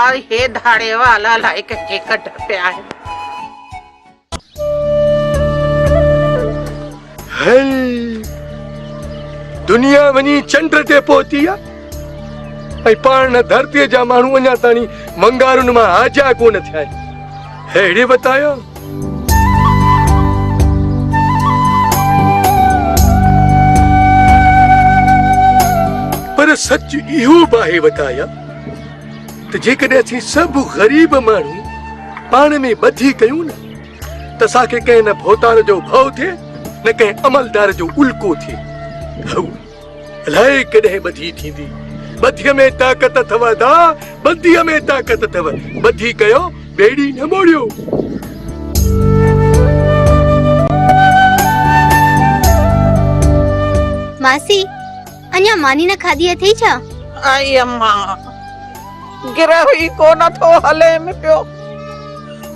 اهي ڌاڙيوال الائي ڪنهن جي ڪڍ پيا آهن. هي دنيا وڃي چنڊ تي پهتي آ ۽ پاڻ نه ڌرتيء جا ماڻهو اڃا تاڻي ونگارن مان آجا ڪونه ٿيا آهن. ههڙي وتايا. پر سچ اهو به آهي وتايا ته جيڪڏهن اسين سڀ غريب ماڻهو پاڻ ۾ ٻڌي ڪيون نه ته اسان کي ڪنهن نه ڀوتار جو ڀؤ ٿئي نه ڪنهن عملدار جو الڪو ٿئي. هو الائي ڪڏهن ٻڌي ٿيندي. ٻڌيء ۾ طاقت اٿو ادا، ٻڌيء ۾ طاقت اٿو. ٻڌي ڪيو، ٻيڙي نه موڙيو. ماسي، اڃا ماني نه کاڌي اٿئي ڇا؟ ائي اما، گرهه ئي ڪو نه ٿو هليم پيو.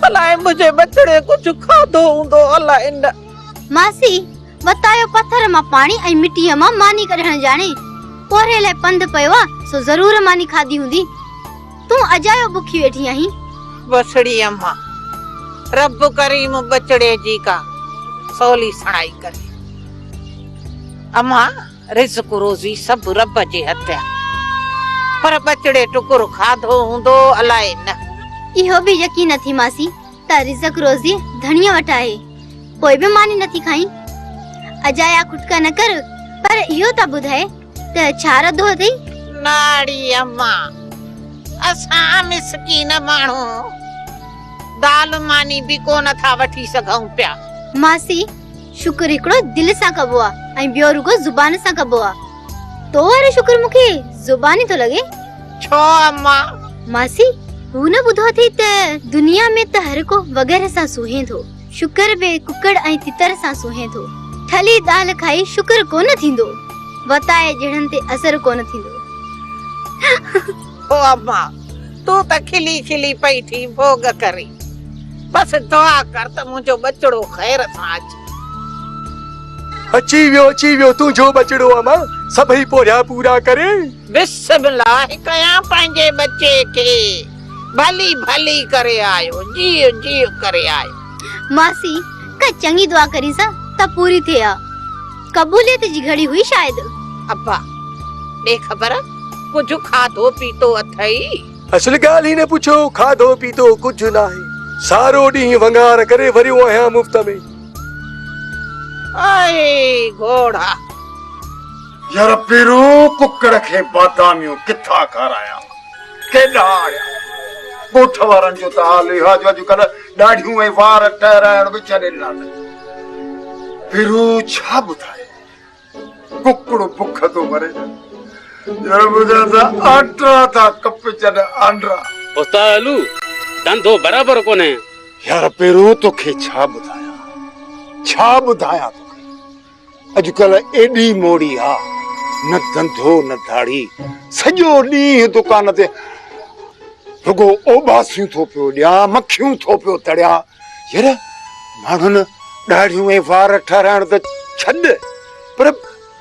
الائي منهنجي ٻچڙي ڪجهه کاڌو هوندو الائي نه. ماسي، وتايو پٿر مان پاڻي ۽ مٽيء مان ماني ڪڍڻ ڄاڻي. پورهيي لاء پنڌ پيو آ، سو ضرور ماني کاڌي هوندي. تون اجايو بکي ويٺي آهين. بسڙي اما، رب ڪريم ٻچڙي جي ڪا سولي سڻائي ڪري. اما، رزق روزي سڀ رب جي هٿ آ. پر ٻچڙي ٽڪر کاڌو هوندو الائي نه. اهو به يقين اٿي ماسي ته رزق روزي ڌڻيء وٽ آهي. پوء به ماني نٿي کائين؟ اجايا کٽڪا نه ڪر، پر اهو ته ٻڌاء ته ڇا رڌو اٿئي؟ نه اڙي اما، اسان مسڪين ماڻهو دال ماني به ڪونه ٿا وٺي سگهون پيا. ماسي، شڪر هڪڙو دل سان ڪبو آ ۽ ٻيو رڳو زبان سان ڪبو آ. تو وارو شڪر مون کي زباني ٿو لڳي. ڇو اما؟ ماسي، هو نه ٻڌو اٿئي ته دنيا ۾ ته هر ڪو وڳر سان سونهين ٿو. شڪر به ڪڪڙ ۽ تتر سان سونهين ٿو. ٺلهي دال کائي شڪر ڪونه ٿيندو. وتائي جهڙن تي اثر ڪونه ٿيندو. او اما، تون ته کلي کلي پئي ٿي ڀوڳ ڪرين. بس دعا ڪر ته منهنجو ٻچڙو خير سان اچي. اچي ويو اچي ويو تنهنجو ٻچڙو اما، سڀئي پورهيا پورا ڪري. بسم الله ڪيان پنهنجي ٻچي کي، ڀلي ڀلي ڪري آيو، جيء جيء ڪري آيو. ماسي، ڪا چڱي دعا ڪرينس ها ته پوري ٿئي ها. قبوليت جي گهڙي هئي شايد. ابا، ڏي خبر، ڪجهه کاڌو پيتو اٿئي؟ اصل ڳالهه ئي نه پڇو، کاڌو پيتو ڪجهه ناهي. سارو ڏينهن ونگار ڪري وريو آهيان مفت ۾. اي گهوڙا! يار پيرو ڪڪڙ کي باداميون ڪٿان کارايان، ڪيڏانهن آڻيان؟ ڳوٺ وارن جو ته حال اهو آهي جو اڄڪلهه ڏاڙهيون ۽ وار ٺهرائڻ به ڇڏي ڏنا اٿن. پيرو ڇا ٻڌايان؟ ڪڪڙ بک ٿو مري ڄڻ منهنجا ته آنڊرا ٿا ڪپجن آنڊرا. استاد علو ڌنڌو برابر ڪونهي. يار پيرو توکي ڇا ٻڌايان ڇا ٻڌايان توکي اڄڪلهه ايڏي موڙي آ نه ڌنڌو نه ڌاڙي سڄو ڏينهن دڪان تي رڳو اوٻاسيون ٿو پيو ڏيان مکيون ٿو پيو تڙيان يار ماڻهن ڏاڙهيون ۽ وار ٺهرائڻ ته ڇڏ پر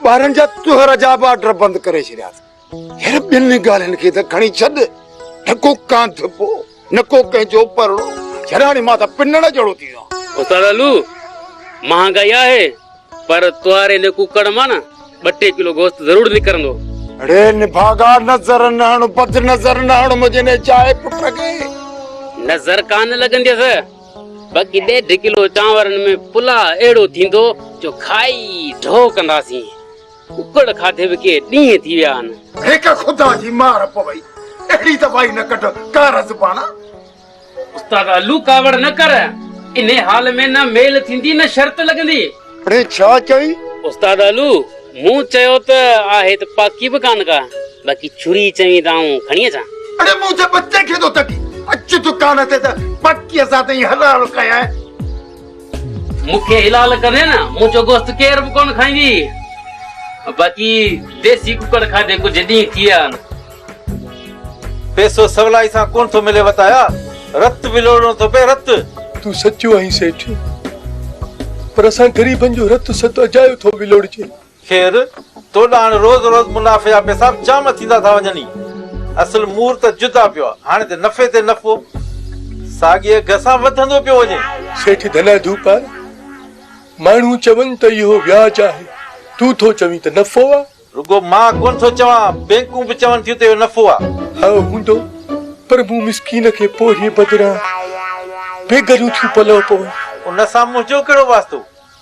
ٻارن جا طهر جا به آرڊر بند ڪري ڇڏيا اٿن. يار ٻين ڳالهين کي ته کڻي ڇڏ، نه ڪو ڪانڌپو نه ڪو ڪنهن جو پرڙو، يار هاڻي مان ته پنڻ جهڙو ٿي ويو آهيان. استاد علو، مهانگائي آهي پر توهاري ان ڪڪڙ مان نه ٻه ٽي ڪلو گوشت ضرور نڪرندو. اڙي نڀاڳا نظر نه هڻ، بد نظر نه هڻ منهنجي انهي چاهي پٽ کي. نظر ڪانه لڳنديس، باقي ڏيڍ ڪلو چانورن ۾ پلاء اهڙو ٿيندو جو کائي ڍو ڪنداسين. ڪڪڙ کاڌي به ڪي ڏينهن ٿي ويا آهن. هيڪ خدا جي مار پوئي، اهڙي ته وائي نه ڪڍ ڪار زبان. استاد علو ڪاوڙ نه ڪر، انهي حال ۾ نه ميل ٿيندي نه شرط لڳندي. اڙي ڇا چئي؟ استاد علو، مون چيو ته آهي ته پاڪي به ڪانه ڪا، باقي ڇري چوين ته آئون کڻي اچان. اڙي منهنجي ٻچي کي ٿو تڪي، اچ دڪان تي ته پاڪيء سان تئين حلال ڪيانء. مون کي حلال ڪندين نه، منهنجو گوشت ڪير به ڪونه کائيندي. باقي ديسي ڪڪڙ کاڌي ڪجهه ڏينهن ٿي ويا آهن. پئسو سولائي سان ڪونه ٿو ملي وتايا، رت ولوڙڻو ٿو پئي رت. تون سچو آهين سيٺ، پر اسان غريبن جو رت ست اجايو ٿو ولوڙجي. خير، تو ڏانهن روز روز منافعي جا پئسا به جام ٿيندا ٿا وڃن ئي. اصل مور ته جدا پيو آ. هاڻي ته نفعي تي نفعو ساڳي اگهه سان وڌندو پيو وڃي. سيٺ ڌنا ڌوپار، ماڻهو چون ته اهو وياج آهي، تون ٿو چوين ته نفعو آ. رڳو مان ڪونه ٿو چوان، بينڪون به چون ٿيون ته اهو نفعو آ. ها هوندو، پر مون مسڪين کي پورهيي بدران بيگريون ٿيون پلئه پون. ان سان منهنجو ڪهڙو واسطو؟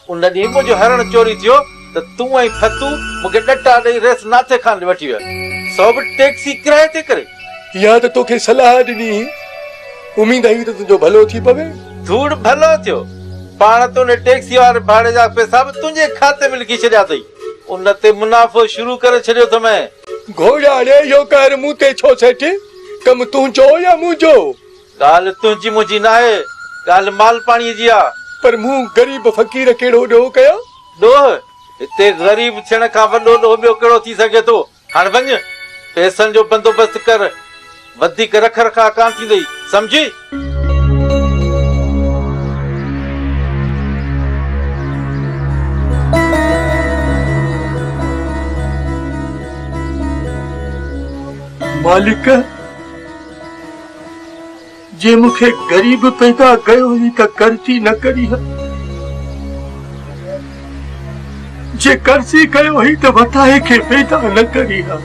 ان ڏينهن منهنجو هرڻ چوري ٿيو ته تون ۽ ڦتو مون کي ڏٽا ڏئي ريس ناٿي خان ڏي وٺي ويا، سو به ٽيڪسي ڪرائي تي ڪري. اها ته توکي صلاح ڏني هئي، اميد هئي ته تنهنجو ڀلو ٿي پوي. ڌوڙ ڀلو ٿيو، پاڻ ته ان ٽيڪسي واري ڀاڙي جا پئسا به تنهنجي کاتي ۾ لکي ڇڏيا اٿئي، ان تي منافعو شروع ڪري ڇڏيو اٿمئي. گهوڙا ڙي، اهو قهر مون تي ڇو سيٺ؟ ڪم تنهنجو يا منهنجو؟ ڳالهه تنهنجي منهنجي ناهي، ڳالهه مال پاڻيء جي آ. پر مون غريب فقير ڪهڙو ڏوهه ڪيو؟ ڏوهه؟ هتي غريب ٿيڻ کان وڏو ڏوهه ٻيو ڪهڙو ٿي سگهي ٿو؟ هاڻ وڃ، پئسن جو بندوبست ڪر، وڌيڪ رک رکاء ڪانه ٿيندئي، سمجهي؟ مالڪ! جي مون کي غريب پيدا ڪيو هئي ته قرضي نه ڪرين ها. جي قرضي ڪيو هئي ته وتائي کي پيدا نه ڪرين ها.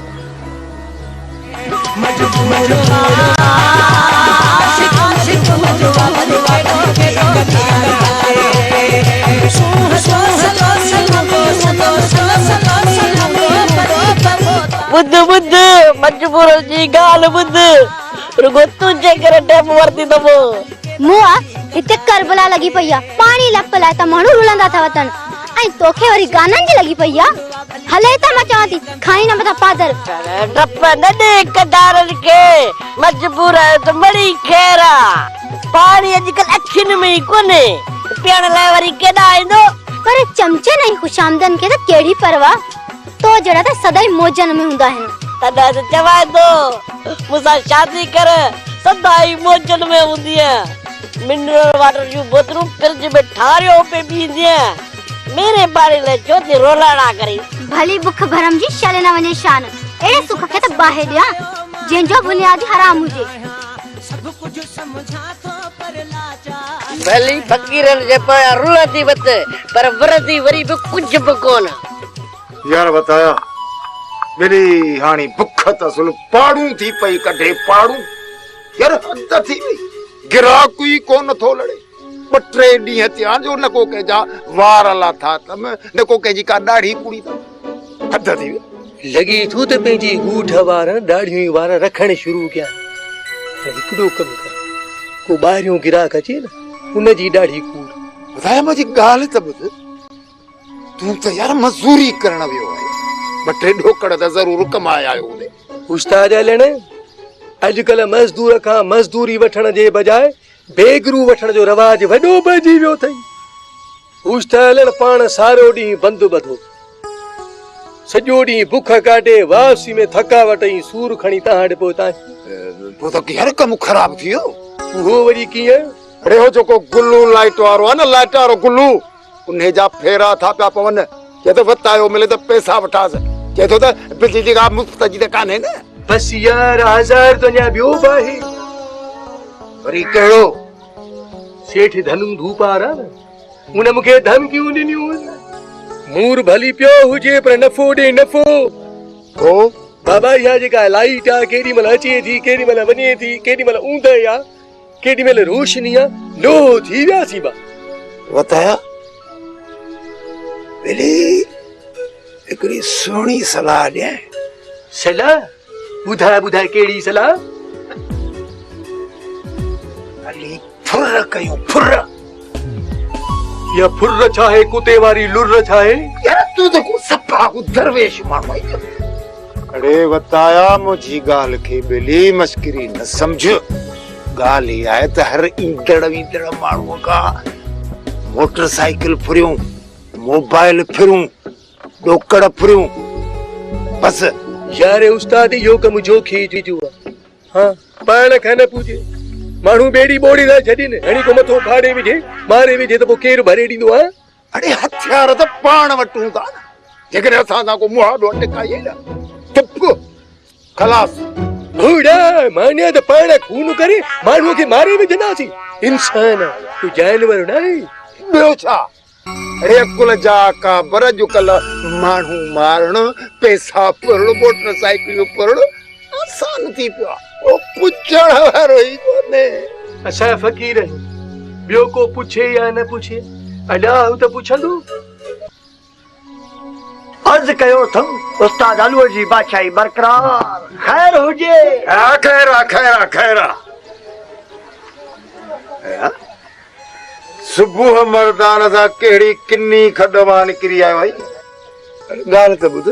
ٻڌ ٻڌ مجبورن جي ڳالهه ٻڌ. رڳو تنهنجي ڪري ڊپ ورتي اٿم. مون آ هتي ڪربلا لڳي پئي آ، پاڻي لپ لاء ته ماڻهو رلندا ٿا وتن ۽ توکي وري گانن جي لڳي پئي آ. هل هتان مان چوان ٿي، کائين نه متان پادر. ڊپ نه ڏي ڪڌارن کي، مجبور آهيو ته مڙئي خير آ. پاڻي اڄڪلهه اکين ۾ ئي ڪونهي، پيئڻ لاء وري ڪيڏانهن ايندو. پر چمچن ۽ خوشامدن کي ته ڪهڙي پرواهه. تو جهڙا ته سدائين موجن ۾ هوندا آهن. تڏهن ته چوانء ٿو، مون سان شادي ڪر، سدائين موجن ۾ هوندينء. منرل واٽر جون بوتلون فرج ۾ ٺاريو پئي پيئندينء. ميري پاڻي لاء ڇو ٿي رولاڻا ڪرين. ڀلي بک ڀرم جي شل نه وڃي شان. اهڙي سک کي ته باهه ڏيان، جنهن جو بنياد ئي حرام هجي. ڀلي فقيرن جي پويان رلندي وت، پر ورندي وري به ڪجهه به ڪونه. يار وتايا ٻلي هاڻي بک ته اصل پاڙون ٿي پئي ڪڍي پاڙون يار حد ٿي وئي گراهڪ ئي ڪونه ٿو لڙي ٻه ٽي ڏينهن ٿيا جو نه ڪو ڪنهن جا وار لاٿا اٿم نه ڪو ڪنهن جي ڪا ڏاڙهي ڪوڙي اٿم حد ٿي وئي. لڳي ٿو ته پنهنجي ڳوٺ وارن ڏاڙهيون ئي وار رکڻ شروع ڪيا آهن ته هڪڙو ڪم ڪر ڪو ٻاهريون گراهڪ اچي نه ان جي ڏاڙهي ڪوڙ. وتايا منهنجي ڳالهه ته ٻڌ. تون ته يار مزوري ڪرڻ ويو آهين، ٻه ٽي ڏوڪڙ ته ضرور ڪمائي آيو هوندين. استاد علڻ، اڄڪلهه مزدور کان مزدوري وٺڻ جي بجاء بيگرو وٺڻ جو رواج وڏو پئجي ويو اٿئي. استاد علڻ پاڻ سارو ڏينهن بند ٻڌو، سڄو ڏينهن بک ڪاٽي واپسي ۾ ٿڪاوٽ ۽ سور کڻي تهان ڏي پهتا آهيون. پوء ته يار ڪم خراب ٿي ويو. اهو وري ڪيئن؟ اڙي هو جيڪو گلو لائيٽ وارو آهي نه، لائيٽ وارو گلو، انهي جا ڦيرا ٿا پيا پون. چئي ٿو وتايو ملي ته پئسا وٺانس. چئي ٿو ته بجلي جي ڪا مفت جي ته ڪانهي نه. بس يار آزار ته اڃا ٻيو به آهي. وري ڪهڙو؟ سيٺ ڌنو ڌوپار آ نه، ان مون کي ڌمڪيون ڏنيون هن. مور ڀلي پيو هجي پر نفعو ڏي نفعو. ڪو؟ بابا اها جيڪا لائيٽ آ ڪيڏي مهل اچي ٿي ڪيڏي مهل وڃي ٿي ڪيڏي مهل اوندهه آ. ڪيڏي مهل روشني آ لوهه ٿي وياسين با. وتايا ٻلي هڪڙي سهڻي صلاح ڏيانء. صلاح؟ ٻڌاء ٻڌاء ڪهڙي صلاح؟ هلي ڦر ڪيون ڦر. اها ڦر ڇا آهي ڪتي واري لر ڇا آهي؟ يار تون ته ڪو صفا ڪو درويش ماڻهو آهين. اڙي وتايا منهنجي ڳالهه کي ٻيلي مشڪري نه سمجهه. ڳالهه اها آهي ته هر ايندڙ ويندڙ ماڻهوء کان موٽر سائيڪل ڦريون، موبائل ڦريون، ڏوڪڙ ڦريون، بس. يار استاد اهو ڪم جوکي جو آ. ها پاڻ کان نه پڄي. ماڻهو ٻيڙي ٻوڙي ٿا ڇڏين، هڻي ڪو مٿو ڦاڙي وجهي، ماري وجهي ته پوء ڪير ڀري ڏيندو ها؟ اڙي هٿيار ته پاڻ وٽ هوندا نه، جيڪڏهن اسان سان ڪو مهاڏو اٽڪائي نه ته پوء خلاص. گهوڙا مانيا ته پاڻ خون ڪري ماڻهوء کي ماري وجهنداسين. انسان آ، ڪو جانور ناهي. ٻيو ڇا؟ اڙي عقل جا اڪابر اڄڪلهه ماڻهو مارڻ، پئسا ڦرڻ، موٽر سائيڪليون ڦرڻ آسان ٿي پيو آ. ڪو پڇڻ وارو ئي ڪونهي. اسان فقير آهيون، ٻيو ڪو پڇي يا نه پڇي، الله ته پڇندو. عرض ڪيو اٿم استاد علوء جي بادشاهي برقرار خير هجي. ها خير آ خير آ خير آ. صبح مردان سان ڪهڙي ڪني کڏ مان نڪري آيو آهين؟ ڳالهه ته ٻڌ،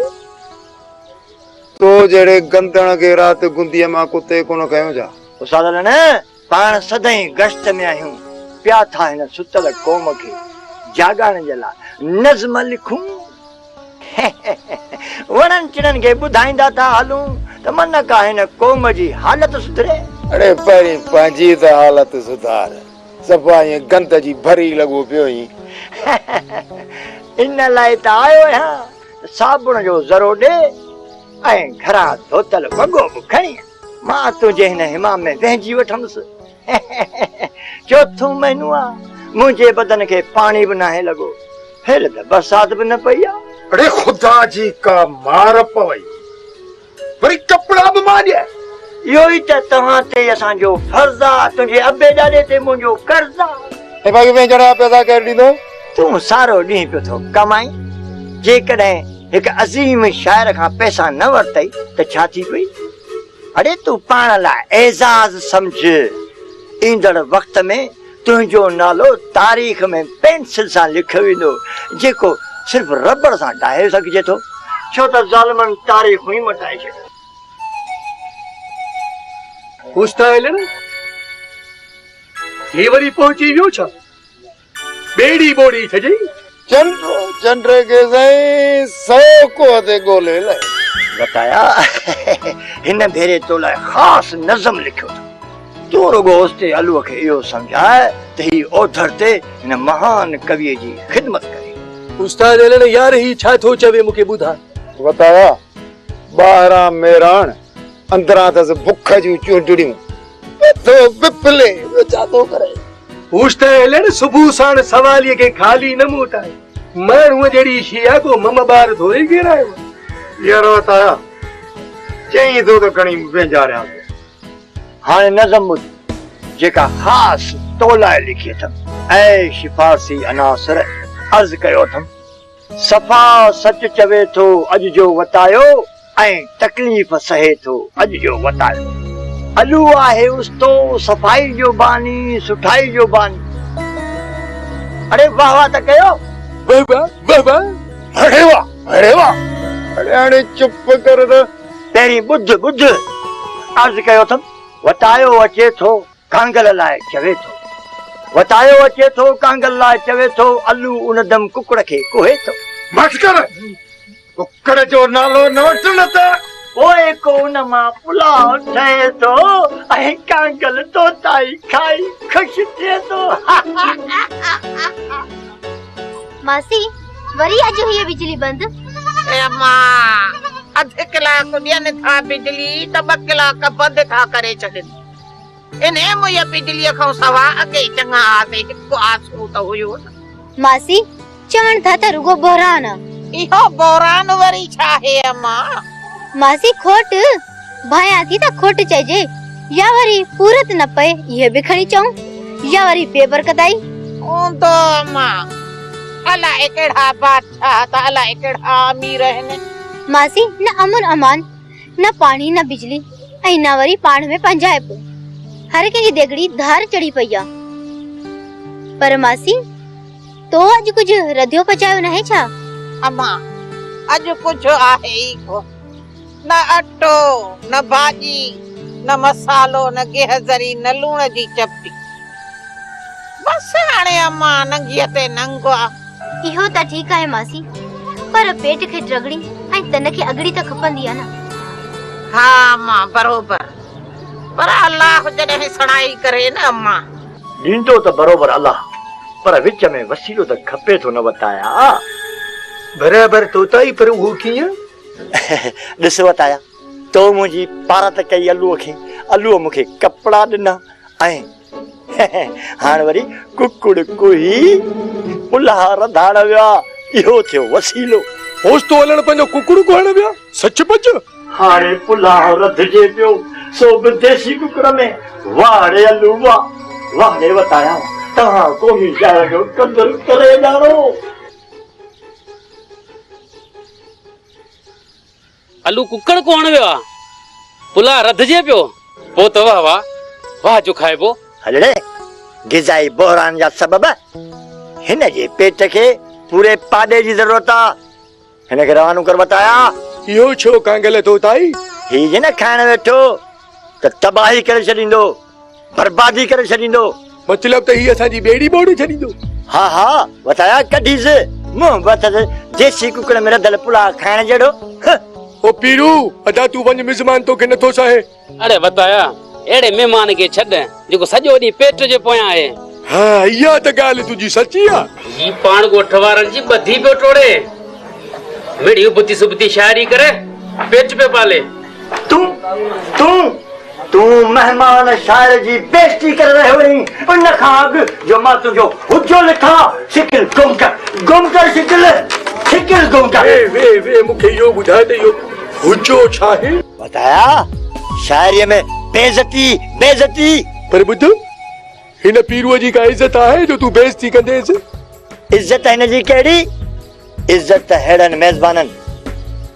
تو جهڙي گندڻ کي رات گنديء مان ڪتي ڪونه کنيو ڇا؟ استاد علڻ، پاڻ سدائين گشت ۾ آهيون، پيا ٿا هن ستل قوم کي جاڳائڻ جي لاء نظم لکون. وڻن چڻن کي ٻڌائيندا ٿا هلون ته من ڪا هن قوم جي حالت سڌري. اڙي پهرين پنهنجي ته حالت سڌار، صفا ائين گند جي ڀري لڳو پيو آهين. ان لاء ته آيو آهيان ته صابڻ جو ذرو ڏي ۽ گهران ڌوتل وڳو به کڻي آ. مان تنهنجي هن حمام ۾ وهنجي وٺندس. چوٿون مهينو آ، منهنجي بدن کي پاڻي به ناهي لڳو. هيل ته برسات به نه پئي آ. اڙي خدا جي ڪا مار پوئي، وري ڪپڙا به مان ڏيان. اهو ئي ته توهان تي اسان جو فرض آ، تنهنجي ابي ڏاڏي تي منهنجو قرض آ. ۽ باقي وهنجڻ جا پئسا ڪير ڏيندو؟ تون سارو ڏينهن پيو ٿو ڪمائين، جيڪڏهن هڪ عظيم شاعر کان پئسا نه ورتئي ته ڇا ٿي پئي؟ اڙي تون پاڻ لاء اعزاز سمجهه، ايندڙ وقت ۾ تنهنجو نالو تاريخ ۾ پينسل سان لکيو ويندو، جيڪو صرف رٻڙ سان ڊاهي سگهجي ٿو. ڇو ته ظالمن تاريخون ئي مٽائي ڇڏيون. اوستائلڻ، هي وري پهچي ويو ڇا؟ ٻيڙي ٻوڙي ڇڏيئي. چنڊ چنڊ کي سائين سئو ڪوهه تي ڳولي لهي. وتايا، هن ڀيري تو لاء خاص نظم لکيو اٿم. تون رڳو اوستي علوء کي اهو سمجهاء ته هي اوڌر تي هن مهان ڪويء جي خدمت ڪري. استاد علڻ، يار هي ڇا ٿو چوي مون کي ٻڌاء. وتايا، ٻاهران ميراڻ، اندران اٿس بک جون چونڊڙيون. ٿو وڦلي، ٻيو ڇا ٿو ڪري؟ هوش ته ايلڻ صبح ساڻ سواليء کي خالي نه موٽائي. ماڻهوء جهڙي شيء آ ڪو مم ٻار ٿوري گهرايو آ. يار وتايا، چئين ٿو ته کڻي وينجاريان ٿو. هاڻي نظم ٻڌ، جيڪا خاص تو لاء لکي اٿم. اي شفارسي عناصر، عرض ڪيو اٿم. صفا سچ چوي ٿو اڄ جو وتايو ۽ تڪليف سهي ٿو اڄ جو وتايو. علو آهي استو صفائي جو باني سٺائي جو باني. اڙي واه واه ته ڪيو. واه واه واه واه. اڙي واه اڙي واه. اڙي هاڻي چپ ڪر ته. پهرين ٻڌ ٻڌ. عرض ڪيو اٿم وتايو اچي ٿو. ڪانگل لاء چوي ٿو. وتايو اچي ٿو، ڪانگل لاء چوي ٿو، الو ان دم ڪڪڙ کي ڪوهي ٿو. بس ڪر، ڪڪڙ جو نالو نه وٺ نه ته. پوء ڪو ان مان پلاء ٺهي ٿو ۽ ڪانگل توتائي کائي خوش ٿئي ٿو. ماسي، وري اڄ هئي بجلي بند؟ اي اما، اڌ ڪلاڪ ڏين ٿا بجلي ته ٻه ڪلاڪ بند ٿا ڪري ڇڏين. انهيء موئيء بجليء کان سوا اڳي ئي چڱا هئاسين، هڪ آسرو ته هيو نه. ماسي، چون ٿا ته رڳو بحران آ. اهو بحران وري ڇاهي اما؟ ماسي، کوٽ، ڀانيان ٿي ته کوٽ چئجي يا وري پورت نه پئي اهي به کڻي چئون يا وري بي برڪتائي. هوندو اما، الائي ڪهڙا بادشاهه ته الائي ڪهڙا امير آهن. ماسي، نه امن امان، نه پاڻي نه بجلي ۽ نه وري پاڻ ۾ پنهنجائپ. هر ڪنهن جي ديڳڙي ڌار چڙهي پئي آ. پر ماسي تو اڄ ڪجهه رڌيو پچايو ناهي ڇا؟ امان اڄ ڪجهه آهي ئي ڪونه. نه اٽو، نه ڀاڄي، نه مصالحو، نه گيهه ذري، نه لوڻ جي چپٽي. بس هاڻي امان ننگيء تي ننگ آ. اهو ته ٺيڪ آهي ماسي، پر پيٽ کي ٽرڳڙي ۽ تن کي اڳڙي ته کپندي آ نه. ها امان بروبر، پر الله جڏهن سڻائي ڪري نه امان. ڏيندو ته بروبر الله، پر وچ ۾ وسيلو ته کپي ٿو نه وتايا. برابر توتائي، پر اهو ڪيئن؟ ڏس وتايا، تو منهنجي پارت ڪئي الوء کي، الوء مون کي ڪپڙا ڏنا ۽ هاڻ وري ڪڪڙ ڪوهي پلاهه رڌائڻ ويا. اهو ٿيو وسيلو. اوچتو الڻ پنهنجو ڪڪڙ ڪهڻ ويا. سچ پچ؟ هاڻي پلاهه رڌجي پيو، سو به ديسي ڪڪڙ ۾. واهه ڙي الو واهه، واهه ڙي وتايا، توهان قومي شاعر جو قدر ڪري ڄاڻو. الو ڪڪڙ ڪوهڻ ويو آ، پلاء رڌجي پيو، پوء ته واهه واهه، واهه جو کائبو. هلڙي، غذائي بحران جا سبب، هن جي پيٽ کي پوري پاڏي جي ضرورت آ، هن کي روانو ڪر وتايا. اهو ڇو ڪانگل ٿو تائي؟ هي جي نه کائڻ ويٺو ته تباهي ڪري ڇڏيندو. بربادي ڪري ڇڏيندو. مطلب ته هي اسان جي ٻيڙي ٻوڙي ڇڏيندو. ها ها وتايا ڪڍيس منهن به اٿس ديسي ڪڪڙ ۾ رڌل پلاء کائڻ جهڙو هه. او پيرو ادا تون وڃ مزمان توکي نٿو سهي. اڙي وتايا اهڙي مهمان کي ڇڏ جيڪو سڄو ڏينهن پيٽ جي پويان آهي. ها اها ته ڳالهه تنهنجي سچي آ. هي پاڻ ڳوٺ وارن جي ٻڌي پيو ٽوڙي. مڙئي ابتي سبتي شاعري ڪري پيٽ پيو پالي. تون تون تون مهمان شاعر جي بيعزتي ڪري رهيو آهين، ان کان اڳ جو مان تنهنجو حجو لکان، شڪل گم ڪر، گم ڪر شڪل، شڪل گم ڪر. وي وي وي مون کي اهو ٻڌاء ته اهو حجو ڇا آهي؟ وتايا، شاعريء ۾ بيعزتي، بيعزتي. پر ٻڌ، هن پيروء جي ڪا عزت آهي جو تون بيعزتي ڪنديس؟ عزت هن جي ڪهڙي؟ عزت ته ههڙن ميزبانن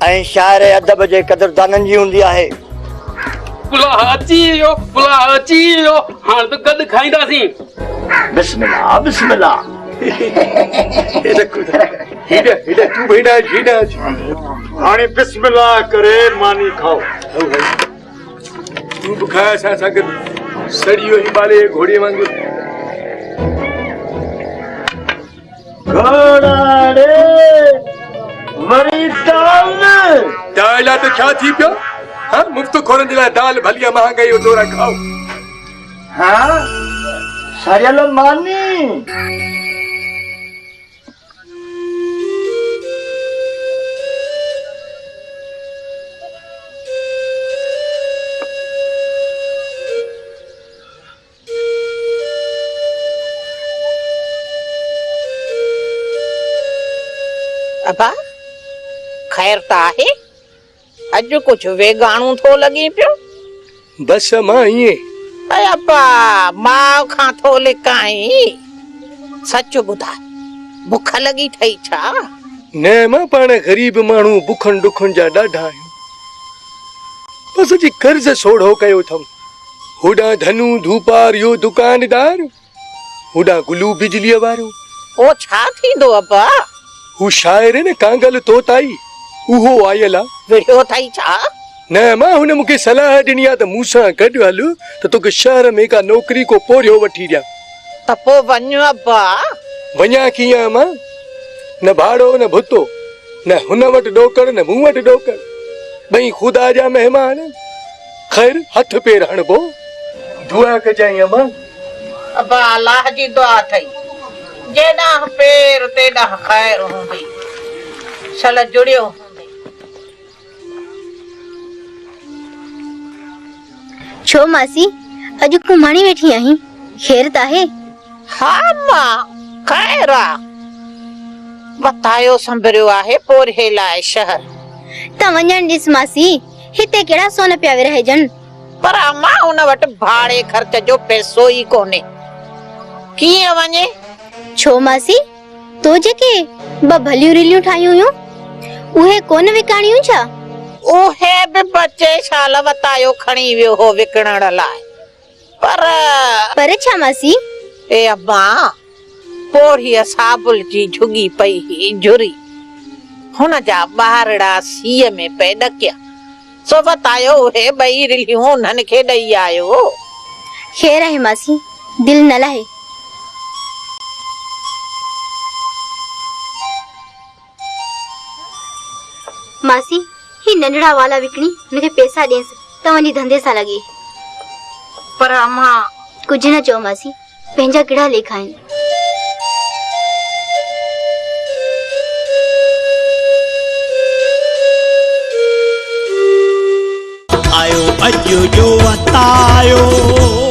۽ شاعر ادب جي قدردانن جي هوندي آهي. پلاهه اچي ويو، پلاهه اچي ويو، هاڻ ته گڏ کائينداسين. بسم الله، بسم الله. هيڏانهن، هيڏانهن، تون به هيڏانهن اچ، هيڏانهن اچ. هاڻي بسم الله ڪري ماني کائو. تون به کاء اسان سان گڏ، سڙي ويو هين ٻالي جي گهوڙي وانگر. گهوڙا ڙي وري دال. دال آ ته ڇا ٿي پيو ها مفت خورن جي لاء دال ڀلي آ مهانگائي جو دور آ کائو. ها سڙيل ماني. ابا، خير ته آهي؟ اڄ ڪجهه ويڳاڻو ٿو لڳين پيو. بس امان ائين. اي ابا، ماء کان ٿو لڪائين. سچ ٻڌاء، بک لڳي ٿئي ڇا؟ نه امان، پاڻ غريب ماڻهو بکن ڏکن جا ڏاڍا آهيون. بس اچي قرض سوڙهو ڪيو اٿم. هوڏانهن ڌنو ڌوپار يو دڪاندار، هوڏانهن گلو بجليء وارو. پوء ڇا ٿيندو ابا؟ هو شاعر نه ڪانگل طوطائي، اهو آيل آ. وڙهيو اٿئي ڇا؟ نه امان، هن مون کي صلاح ڏني آ ته مون سان گڏ هل ته توکي شهر ۾ ڪا نوڪري ڪو پورهيو وٺي ڏيان. ته پوء وڃ ابا. وڃان ڪيئن امان؟ نه ڀاڙو نه ڀتو، نه هن وٽ ڏوڪڙ نه مون وٽ ڏوڪڙ. ٻئي خدا جا مهمان. خير هٿ پير هڻبو. دعا ڪجانء امان. ابا الله جي دعا اٿئي. جيڏانهن پير تيڏانهن خير هوندي. شل جڙيو هوندين. ڇو ماسي اڄ ڪوماڻي ويٺي آهين خير ته آهي؟ ها امان خير آ. وتايو سنڀريو آهي پورهيي لاء شهر. ته وڃڻ ڏس ماسي. هتي ڪهڙا سون پيا ورهائجن. پر امان ان وٽ ڀاڙي خرچ جو پئسو ئي ڪونهي. ڪيئن وڃي؟ ڇو ماسي، تو جيڪي ٻه ڀليون رليون ٺاهيون هيون، اهي ڪونه وڪاڻيون ڇا؟ اهي به بچي شال وتايو کڻي ويو هو وڪڻڻ لاء. پر. پر ڇا ماسي؟ اي امان، پوڙهيء صابل جي جهڳي پئي هئي جهري. هن جا ٻارڙا سيء ۾ پئي ڏڪيا. سو وتايو اهي ٻئي رلهيون انهن کي ڏئي آيو. خير آهي ماسي، دل نه لاهي. ماسي، هي ننڍڙا والا وڪڻي هن کي پئسا ڏينس ته وڃي ڌنڌي سان لڳي. پر امان. ڪجهه نه چئو ماسي، پنهنجا ڪهڙا ليکا آهن. اڄ جو وتايو.